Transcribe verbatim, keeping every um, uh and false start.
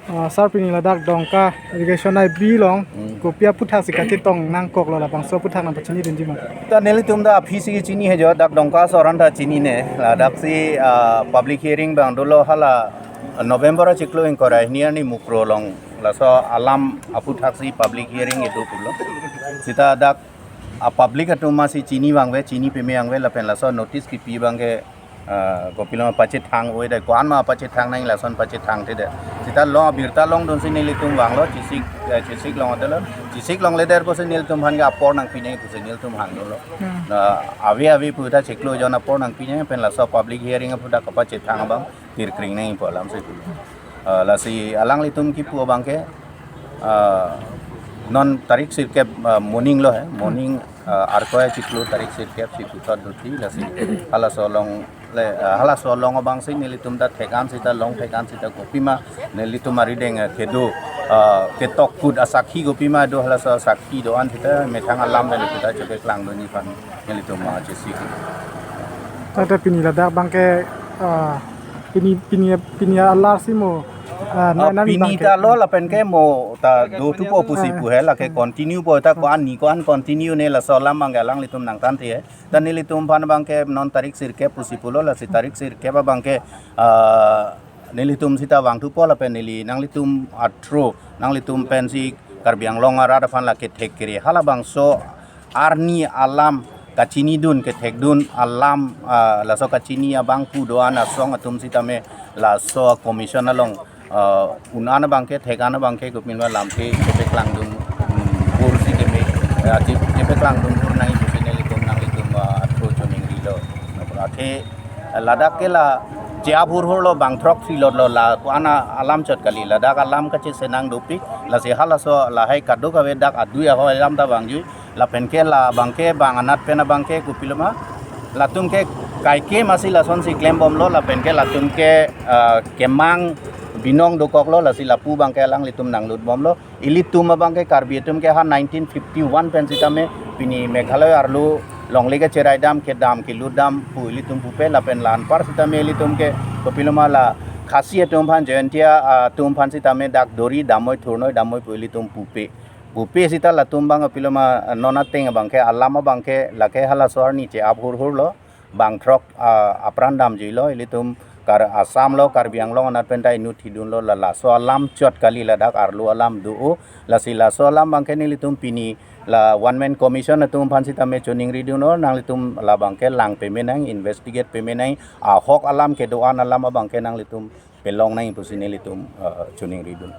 Ah, sir, pini ladak Dongka irrigation ai bilong, hmm, kopi aputhaksi kachetong nangkoklo, labangso aputhak nangpachinidunji ma? Ta nelitum ta aphi si chinine jo, dak Dongka asoran ta chinine. Ladaksi, ah, public hearing abang dolo hala November achiklo ingkoi ra hini arni Mukroh along, laso alam aputhaksi public hearing kedo pulo. Sita dak a public atum masi chini abang ave, chini peme abang ave, lapen laso notice kipi abangke, ah, kopilo ma pachethang oi dei, ko-an ma pachethang nangji lason pachethangthe dei. Sita long abirta longdunsi nelitum vanglo, chesik, eh, chesik longdelo, chesik longle der pusi nelitum aphan ke apor nangpi nangji pusi nelitum hangdunlo. Hmm. Na ave ave pu ta chiklo jon apor nangpi nangji, pen laso public hearing aputhak kapachethang abang tirkring nangji pu alam si pu. Ah, lasi alanglitum kipu abangke, ah, non tarik sirkep, ah, morning lo he, morning, ah, Arkoi achiklo tarik sirkep si puthot duti, lasi halaso along le, ah, halaso along abangsi nelitum ta thek-an sita, long thek-an sita kopima nelitum arideng, eh, kedo, ah, ketokkut asakhi kopima do, halaso asakhi do-an sita methang alam nelitum ta chepaklangdunji aphan nelitum ma chesi. Tata pini ladak abangke, ah, pini, pini, pini alar si mo, ah, ah, nai nami pini abangke ta lo lapen ke mo ta do thupo pusi, ah, pu he, lake continue po ta ko-an ni ko-an continue ne laso alam abangke alanglitum nangthan the he. Ta nelitum aphan abangke non tarik sirkep pusi pulo, lasi tarik sirkep abangke, ah, nelitum sita vang thupo lapen neli nanglitum athro, nanglitum pensi Karbi Anglong arat aphan lake thekkere halabangso arni alam kachinidun kethekdun alam, ah, laso kachini abang pu do-an asong atum sitame laso commission along, ah, un-an abangke thek-an abangke kopima lamthe chepaklangdun, hmm, bor si keme, ah, che-, chepaklangdun bor nangji pusi nelitum nanglitum, ah, athro choningrilo. Athe ladak ke la che-ap hurhurlo, bang throksi lotlo, la ko-an alam chot kali, ladak alam kachesenang dopik, lasi halaso lahai kadokave dak adui ahoi alam ta vangjui, lapen ke labangke bang anat pen abangke kopilo ma, latum ke kaike masi lasonsi klembomlo, lapen ke latum ke, ah, kemang binong dokoklo, lasi lapu abangke alanglitum nanglut bomlo. Ilitum abangke Karbi atum ke ha nineteen fifty-one pen sitame pini Meghalaya arlo longle kacherai dam, kedam kelut dam pu ilitum pupe, lapen la anpar sitame ilitum ke kopilo ma la Khasi atum aphan, Jaintia, ah, atum aphan sitame dak dori damnoi thurnoi damnoi pu ilitum pupe. Pupe sita latum abang kopilo ma, ah, non ateng abangke alam abangke lake halaso arni che-ap hurhurlo. Bang throk, ah, apran damjuilo, ilitum Kar-, Assam lo, Karbi Anglong anat pen ta inut thidunlo, la laso alam chot kali, ladak arlo alam do-o, lasi laso alam abangke nelitum pini la one man commission atum aphan sitame choningridunlo, nanglitum labangke lang peme nang, investigate peme nang, ahok alam kedo-an alam abangke nanglitum pelong nang pusi nelitum, ah, choningridun.